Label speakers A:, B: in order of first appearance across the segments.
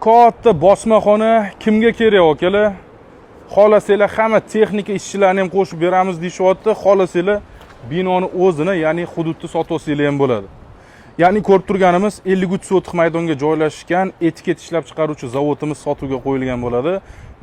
A: Katta bosmaxona kimga kerak, akalar? Xohlasanglar, hamma texnika, ishchilarni ham qo'shib beramiz deyishyapti. Xohlasanglar, binoni o'zini, ya'ni hududni sotib olsanglar ham bo'ladi. Ya'ni ko'rib turganimiz 53 sotix maydonga joylashgan etiket ishlab chiqaruvchi zavodimiz sotuvga qo'yilgan bo'ladi.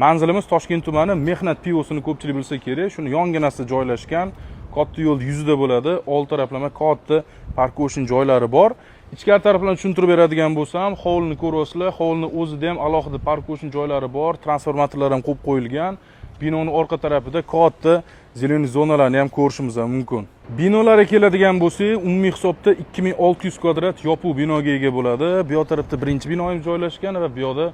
A: Manzilimiz Toshkent tumani, Mehnat pivosini ko'pchilik bilsa kerak, shuni yonginasida joylashgan, katta yo'l yuzida bo'ladi. Old taraflama katta парковочный joylari bor. Ichkari taraflarni tushuntirib beradigan bo'lsam, hovlini ko'ryapsizlar, hovlini o'zida ham alohida парковочный joylari bor, transformatorlar ham qo'yib qo'yilgan. Binoni orqa tarafida katta зеленый zonalarni ham ko'rishimiz ham mumkin. Binolarga keladigan bo'lsak, umumiy hisobda 2600 kvadrat yopiq binoga ega bo'ladi. Bu yoq tarafda birinchi binoimiz joylashgan va bu yoqda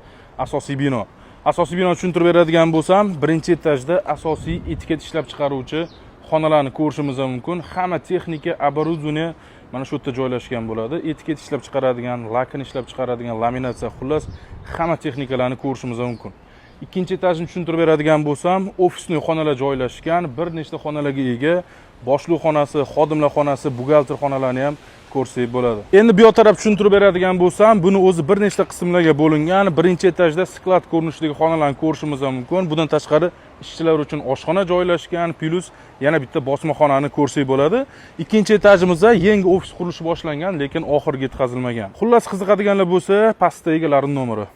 A: asosiy bino. Asosiy binoni tushuntirib beradigan bo'lsam, birinchi etajda asosiy etiket ishlab chiqaruvchi xonalarni ko'rishimiz ham mumkin. Hamma texnika, оборудование mana shu yerda joylashgan bo'ladi. Etiket ishlab chiqaradigan, lakini ishlab chiqaradigan, laminatsiya, xullas, hamma texnikalarni ko'rishimiz mumkin. Ikkinchi etajni tushuntirib beradigan bo'lsam, офисный xonalar joylashgan, bir nechta xonalarga ega, boshliq xonasi, xodimlar xonasi, buxgalter xonalarini ham ko'rsak bo'ladi. Endi bu yoq taraf tushuntirib beradigan bo'lsam, buni o'zi bir nechta qismlarga bo'lingan. Birinchi etajda склад ko'rinishidagi xonalarni ko'rishimiz ham mumkin. Bundan tashqari ishchilar uchun oshxona joylashgan, плюс yana bitta bosmaxonani ko'rsak bo'ladi. Ikkinchi etajimizda yangi ofis qurilishi boshlangan, lekin oxiriga yetkazilmagan. Xullas, qiziqadiganlar bo'lsa, pastda egalarining nomeri.